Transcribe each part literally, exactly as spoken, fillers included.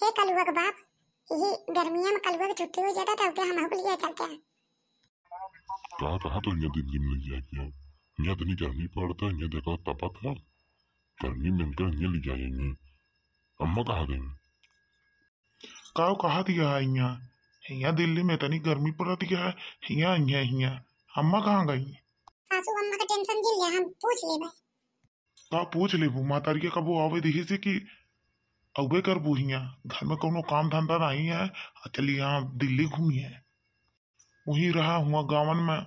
हे कलुआ के बाप, यही गर्मिया में कलुआ के छुट्टी हो जाता तो उके हमहू के लिए चलते हैं। का कहा तो हियाँ दिल्ली में ले जाए के? हियाँ इतनी गर्मी पड़ता है, हियाँ देखो तपत है। गर्मी में इनका हियाँ ले जाएंगे। अम्मा कहाँ गई? काऊ कहा दिया है हियाँ? हियाँ दिल्ली में इतनी गर्मी पड़त है, हियाँ, हियाँ, हियाँ। अम्मा कहाँ गई? सासू अम्मा के टेंशन जिन ले, हम पूछ लेबे। का पूछ लेबू? मातारिया कबो आवे देही से कि अउबे करबू हियाँ? घर में कौनो काम धंधा नहीं है, आ चली यहाँ दिल्ली घूमी है। वहीं रहा हुआ गावन में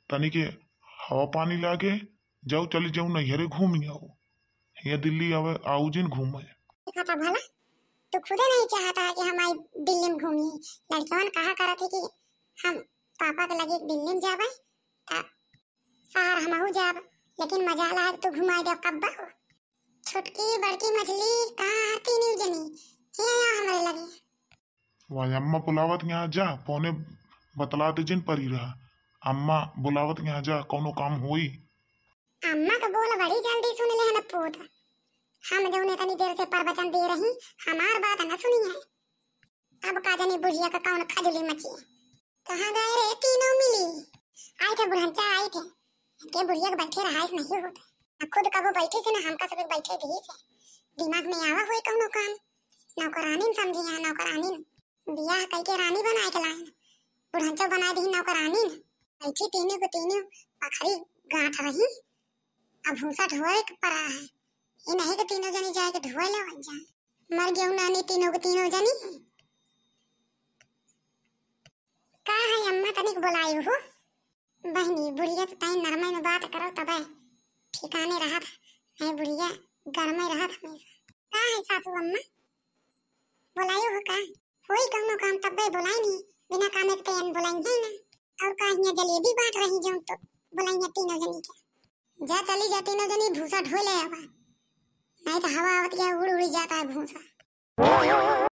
तनी के हवा पानी लागे, जाऊ चली जाऊ नैहरे घूमी आऊ। हियाँ दिल्ली आवे, आऊ जिन घूमे। देखा था भला, तू खुदे नहीं चाहता है कि हम आई दिल्ली में घूमी। लड़कियन कहा करत है कि हम पापा के लगे दिल्ली में जाबे, त शहर हमहू जाब, लेकिन मजा ला तू घुमाई दे कब्बा हो। छोटकी बड़की मछली कहाँ हती न्यू जनी, हे आओ हमरे लगे। वाह, अम्मा बुलावत यहाँ जा, फोने बतलाते जिन परी रहा। अम्मा बुलावत यहाँ जा, कौनो काम होई। अम्मा तो बोल बड़ी जल्दी सुन ले हन पूत। हम जौन इतनी देर से प्रवचन दे रही, हमार बात न सुनी है। अब का जानी बुढ़िया का कौन खजली मची। कहाँ गए रे तीनों मिली? आई थे बुढ़ंचा, आई थे। इनके बुढ़िया के बैठे रहाइस नहीं होता। ना खुद कबो बैठे से, ना हमका सबके बैठे दी से। दिमाग में आवा हुई कौनो काम। नौकरानी न समझी यहाँ, नौकरानी न। बियाह कई के रानी बनाए के लाइन। बुढ़ंचा बनाए दी नौकरानी न। बैठी तीनों को तीनों पखरी गांठ रही। अब भूसा ढोए के पड़ा है। ये नहीं कि तीनों जनी जाए के ढोए ले जा। मर गयो नानी तीनों के तीनों जनी। का है अम्मा तनिक बोलायो हो? बहनी, बुढ़िया से ताई नरमई में बात करो तबे ठिकाने रहत है, नहीं बुढ़िया गरमई रहत हमेशा। का है सासू अम्मा? बोलायो हो का? होई कौनो काम तब्बे बोलाई नहीं, बिना कामे के तैयार बोलाई है ना। और का हियाँ जलेबी बांट रही जाऊँ तो बोलाई है तीनों जनी के। जा चली जा तीनों जनी भूसा ढो ले आवा, नहीं तो हवा आवत गया उड़ उड़ जाता है भूसा।